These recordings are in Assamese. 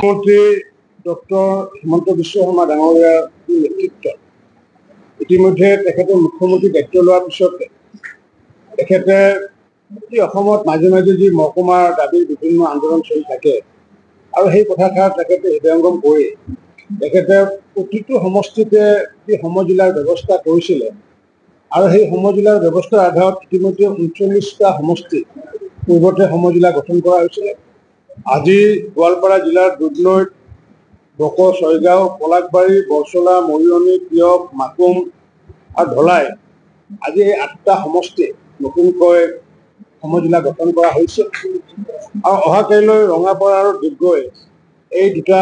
মুখ্যমন্ত্ৰী ডক্টৰ হিমন্ত বিশ্ব শৰ্মা ডাঙৰীয়াৰ নেতৃত্বত ইতিমধ্যে তেখেতে মুখ্যমন্ত্ৰী দায়িত্ব লোৱাৰ পিছতে তেখেতে অসমত মাজে মাজে যি মহকুমাৰ দাবীৰ বিভিন্ন আন্দোলন চলি থাকে আৰু সেই কথাষাৰ তেখেতে হৃদয়ংগম কৰি তেখেতে প্ৰতিটো সমষ্টিতে যি সমজিলাৰ ব্যৱস্থা কৰিছিলে আৰু সেই সমজিলাৰ ব্যৱস্থাৰ আধাৰত ইতিমধ্যে ৩৯টা সমষ্টি পূৰ্বতে সমজিলা গঠন কৰা হৈছিলে। আজি গোৱালপাৰা জিলাৰ দুধনৈত, বকো, ছয়গাঁও, পলাশবাৰী, বৰচলা, মৰিয়নি, টীয়ক, মাকুম আৰু ধলাই আজি এই ৮টা সমষ্টি নতুনকৈ সমজিলা গঠন কৰা হৈছে। আৰু অহা কাইলৈ ৰঙাপাৰা আৰু ডিগবৈ এই দুটা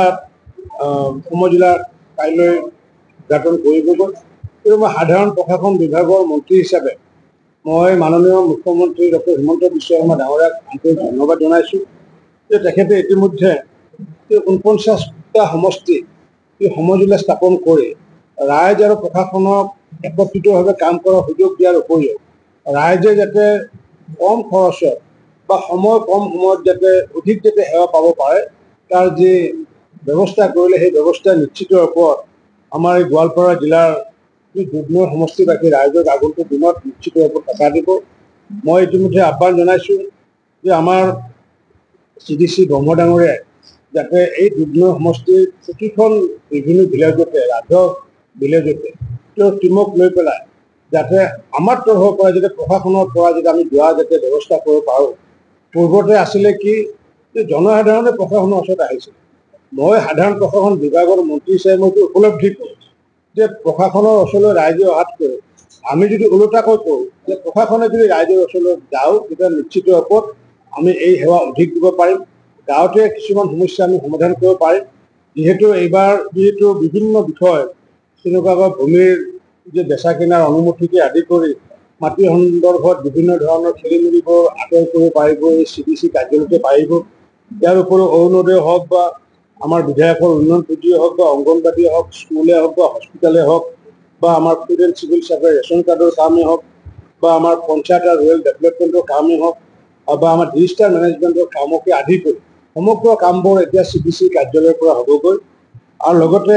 সমজিলা কাইলৈ উদঘাটন কৰিবগৈ। কিন্তু মই সাধাৰণ প্ৰশাসন বিভাগৰ মন্ত্ৰী হিচাপে মই মাননীয় মুখ্যমন্ত্ৰী ডক্টৰ হিমন্ত বিশ্ব শৰ্মা ডাঙৰীয়াক আন্তৰিক ধন্যবাদ জনাইছোঁ যে তেখেতে ইতিমধ্যে ৪৯টা সমষ্টি এই সমজিলা স্থাপন কৰি ৰাইজ আৰু প্ৰশাসনক একত্ৰিতভাৱে কাম কৰাৰ সুযোগ দিয়াৰ উপৰিও ৰাইজে যাতে কম খৰচত বা সময় কম সময়ত যাতে অধিক যাতে সেৱা পাব পাৰে তাৰ যি ব্যৱস্থা কৰিলে, সেই ব্যৱস্থা নিশ্চিত ওপৰত আমাৰ এই গোৱালপাৰা জিলাৰ দুধনৈ সমষ্টিবাসী ৰাইজক আগন্তুক দিনত নিশ্চিত ওপৰত সকাহ দিব। মই ইতিমধ্যে আহ্বান জনাইছোঁ যে আমাৰ চি ডি চি ব্ৰহ্ম ডাঙৰীয়াই যাতে এই দুধনৈ সমষ্টিৰ প্ৰতিখন বিভিন্ন ভিলেজতে, ৰাজহ ভিলেজতে তেওঁৰ টীমক লৈ পেলাই যাতে আমাৰ তৰফৰ পৰা যাতে প্ৰশাসনৰ পৰা যাতে আমি যোৱা যাতে ব্যৱস্থা কৰিব পাৰোঁ। পূৰ্বতে আছিলে কি যে জনসাধাৰণে প্ৰশাসনৰ ওচৰত আহিছিল। মই সাধাৰণ প্ৰশাসন বিভাগৰ মন্ত্ৰী হিচাপে মই উপলব্ধি কৰোঁ যে প্ৰশাসনৰ ওচৰলৈ ৰাইজে অহাতকৈ আমি যদি ওলোটাকৈ কৰোঁ যে প্ৰশাসনে যদি ৰাইজৰ ওচৰলৈ যাওঁ, তেতিয়া নিশ্চিত ওপৰত আমি এই সেৱা অধিক দিব পাৰিম। গাঁৱতে কিছুমান সমস্যা আমি সমাধান কৰিব পাৰিম। যিহেতু এইবাৰ যিহেতু বিভিন্ন বিষয় তেনেকুৱাকৈ ভূমিৰ যে বেচা কিনাৰ অনুমতিকে আদি কৰি মাটি সন্দৰ্ভত বিভিন্ন ধৰণৰ খেলি মেলিবোৰ আঁতৰ কৰিব পাৰিব এই চি ডি চি কাৰ্যালয়তে পাৰিব। ইয়াৰ উপৰিও অৰুণোদয় হওক বা আমাৰ বিধায়কৰ উন্নয়ন পুঁজিয়ে হওক বা অংগনবাদীয়ে হওক, স্কুলে হওক বা হস্পিটেলে হওক বা আমাৰ food and civil supply ration কাৰ্ডৰ কামেই হওক বা আমাৰ পঞ্চায়ত আৰু ৰুৰেল ডেভেলপমেণ্টৰ কামেই হওক বা আমাৰ ডিজিটেল মেনেজমেণ্টৰ কামকে আদি কৰি সমগ্ৰ কামবোৰ এতিয়া চি ডি চি কাৰ্যালয়ৰ পৰা হ'বগৈ। আৰু লগতে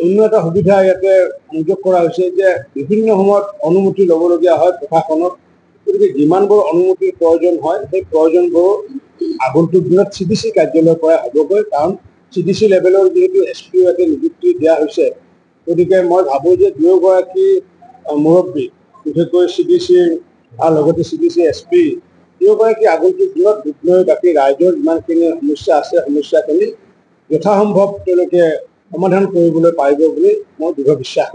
অন্য এটা সুবিধা ইয়াতে সংযোগ কৰা হৈছে যে বিভিন্ন সময়ত অনুমতি ল'বলগীয়া হয় প্ৰশাসনত, গতিকে যিমানবোৰ অনুমতিৰ প্ৰয়োজন হয় সেই প্ৰয়োজনবোৰ আগন্তুক দিনত চি ডি চি কাৰ্যালয়ৰ পৰাই হ'বগৈ। কাৰণ চি ডি চি লেভেলৰ যিহেতু এছ পি ইয়াতে নিযুক্তি দিয়া হৈছে, গতিকে মই ভাবোঁ যে দুয়োগৰাকী মুৰব্বী বিশেষকৈ চি ডি চিৰ আৰু লগতে C D C S P দুয়োগৰাকী আগন্তুক দিনত দুধনৈ বাকী ৰাইজৰ যিমানখিনি সমস্যা আছে সমস্যাখিনি যথাসম্ভৱ তেওঁলোকে সমাধান কৰিবলৈ পাৰিব বুলি মই দৃঢ় বিশ্বাস।